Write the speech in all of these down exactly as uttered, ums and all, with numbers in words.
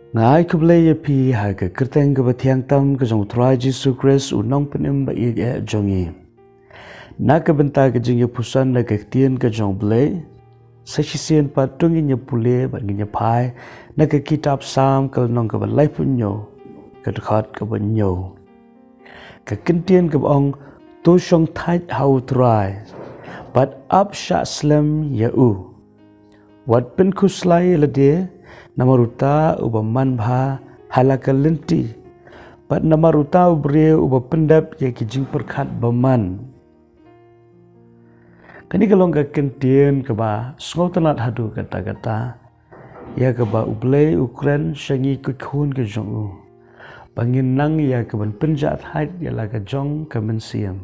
Nga ai khublei ïa phi ha ka kyrteng kaba thiang tam ka jong u Trai Jisu Khrist, u nongpynim ba ïeit eh jong ngi. Na ka bynta ka jingïapuson na ka ktien ka jong u Blei, sa shisien pat to ngin ïa pule bad ngin ïa phai na ka kitab Salm ka lynnong kaba laiphew hynñiew, ka dkhot kaba hynñiew. Ka ktien kaba ong, to shong thait ha u Trai, bad ap shah slem ïa u. Wat pynkhuslai ïa lade, namar uta uba man bha ha la ka lynti, bad namar uta u briew uba pyndep ïa ki jingpyrkhat ba man. Kane ka long ka ktien kaba sngewtynnat haduh katta katta, ïa kaba u Blei u kren sha ngi ki khun ki jong u, ba ngin nang ïa kaban pynjah thait ïa la ka jong ka mynsiem,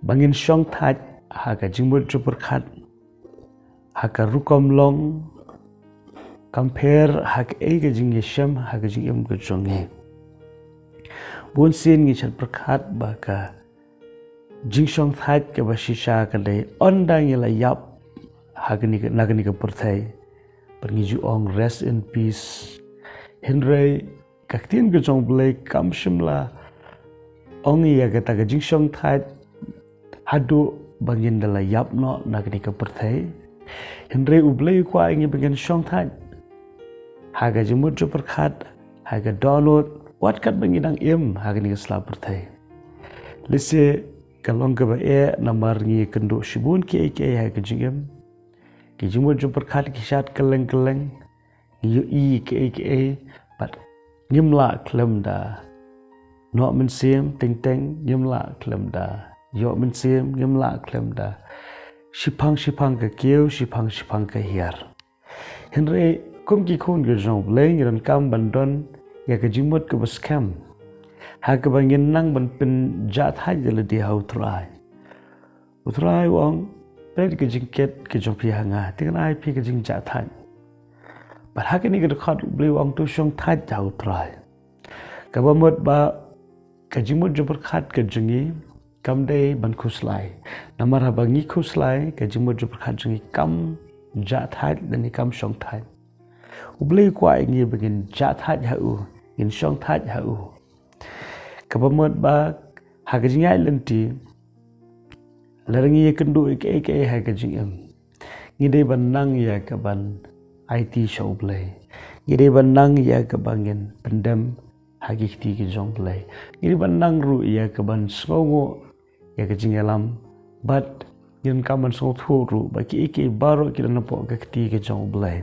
ba ngin shong thait ha ka jingmut jingpyrkhat, ha ka rukom long, kam pher ha kaei ka jingïashem ha ka jingim ka jong ngi. Bun sien ngi shait pyrkhat ba ka jingshong thait kaba shisha ka dei ynda ngi la ïap ha kane ka, na kane ka pyrthei, bad ngi ju ong rest in peace. Hynrei ka ktien ka jong u Blei kam shym la ong ïa kata ka jingshong thait haduh ba ngin da la ïap noh na kane ka pyrthei. Hynrei u Blei u kwah ïa ngi ba ngin shong thait ha ka jingmut jingpyrkhat, ha ka dohnud, wat katba ngi dang im ha kane ka sla pyrthei. Lehse ka long kaba eh namar ngi ïakynduh shibun kiei kiei ha ka jingim. Ki jingmut jingpyrkhat ki shad kylleng kylleng. Ngi ïohi kiei kiei, bad ngim lah khlem da noh mynsiem, teng teng ngim lah khlem da ïoh mynsiem, ngim lah khlem da shiphang shiphang ka kiew, shiphang shiphang ka hiar. Hynrei kum ki khun ki jong u Blei ngi donkam ban don ïa ka jingmut kaba skhem, ha kaba ngin nang ban pynjah thait ïa lade ha u Trai. U Trai u ong, peit ka jingkit ka jong phi ha nga, te ngan ai phi ka jingjah thait. Bad ha kane ka dkhot u Blei u ong to shong thait ha u Trai. Kaba mut ba ka jingmut jingpyrkhat ka jong ngi kam dei ban khuslai. Namar haba ngi khuslai, ka jingmut jingpyrkhat jong ngi kam jah thait lane kam shong thait. U Blei u kwah ïa ngi ba ngin jah thait ha u, ngin shong thait ha u. Kaba mut ba ha ka jingïaid lynti, lada ngi ïakynduh ïa kaei kaei ha ka jingim, ngi dei ban nang ïa kaban aiti sha u Blei. Ngi dei ban nang ïa kaba ngin pyndem ha ki kti ki jong u Blei. Ngi dei ban nang ruh ïa kaban sngewnguh ïa ka jingïalam, bad ngin kam ban sngewthuh ruh ba kiei kiei baroh ki don hapoh ka kti ka jong u Blei.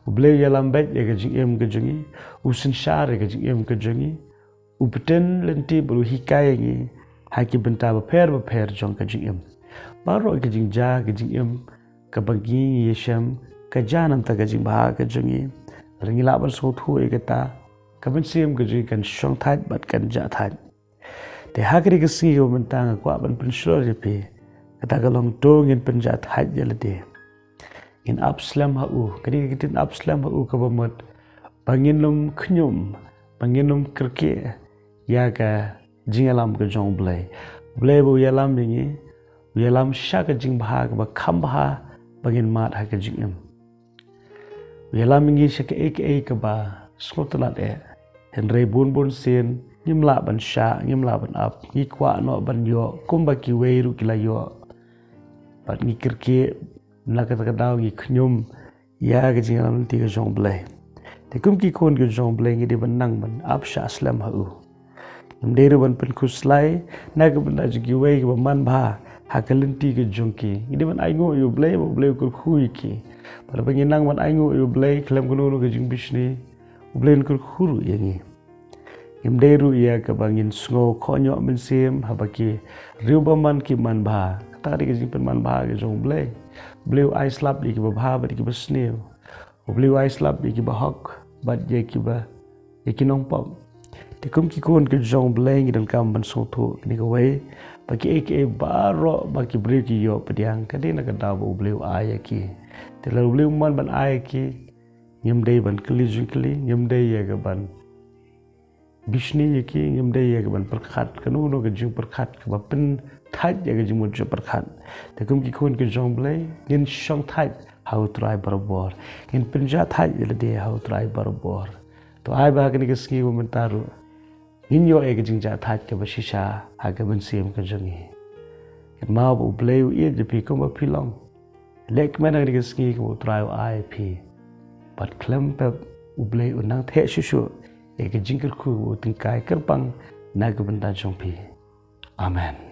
U Blei u ïalam beit ïa ka jingim ka jong ngi, u synshar ïa ka jingim ka jong ngi, u pynbeit lynti bad u hikai ïa ngi ha ki bynta bapher bapher jong ka jingim. Baroh ka jingjia ka jingim kaba ngi ïashem ka jia namar ka jingbha ka jong ngi. Lada ngi lah ban sngewthuh ïa kata, ka mynsiem ka jong ngi kan shong thait bad kan jah thait. Te ha kane ka sngi kaba mynta nga kwah ban pynshlur ïa phi, kata ka long to ngin pynjah thait ïa lade. Ngin ap slem ha u, kane ka ktien ap slem ha u kaba mut ba ngin ym khñium, ba ngin ym kyrkieh ïa ka jingïalam ka jong u Blei. U Blei ba u ïalam ïa ngi, u ïalam sha ka jingbha kaba kham bha ba ngin mad ha ka jingim. U ïalam ïa ngi sha kaei kaei kaba sngewtynnat eh. Hynrei bun bun sien ngim lah ban shah, ngim lah ban ap, ngi kwah noh ban ïoh kumba kiwei ruh ki la ïoh. Bad ngi kyrkieh, na kata ka daw ngi khñium ïa ka jingïalam lynti ka jong u Blei. Te kum ki khun ki jong u Blei ngi dei ban nang ban ap shah slem ha u. Ngim dei ruh ban pynkhuslai na ka bynta jong kiwei kiba man bha ha ka lynti ka jong ki. Ngi dei ban ainguh ïa u Blei ba u Blei u kyrkhu ïa ki. Bad haba ngi nang ban ainguh ïa u Blei khlem kano kano ka jingbishni, u Blei un kyrkhu ruh ïa ngi. Ngim dei ruh ïa kaba ngin sngew khohñiuh mynsiem haba ki riew bymman ki man bha. Kata ka dei ka jingpynman bha ka jong u Blei. U Blei u ai slap ïa kiba bha bad ïa kiba sniew. U Blei u ai slap ïa kiba hok bad ïa kiba, ïa ki nongpop. Te kum ki khun ki jong u Blei ngi donkam ban sngewthuh kane kawei, ba kiei kiei baroh ba ki briew ki ïoh pdiang ka dei na ka daw ba u Blei u ai ïa ki. Te lada u Blei um man ban ai ïa ki, ngim dei ban kylli jingkylli, ngim dei ïa kaban bishni ïa ki, ngim dei ïa kaban pyrkhat kano kano ka jingpyrkhat kaba pynthait ïa ka jingmut jingpyrkhat. Te kum ki khun ki jong u Blei ngin shong thait ha U Trai barabor. Ngin pynjahthait ïa lade ha U Trai barabor. To ai ba ha kane ka sngi ba mynta ruh ngin ïoh ïa ka jingjahthait kaba shisha ha ka mynsiem ka jong ngi. Kynmaw ba U Blei u ïeit ïa phi kumba phi long. Leh kmen ha kane ka sngi kumba U Trai u ai ïa phi. Bad khlem pep U Blei un nang theh shuh shuh ïa ka jingkyrkhu kaba u tyngkai kyrpang na ka bynta jong phi. Amen.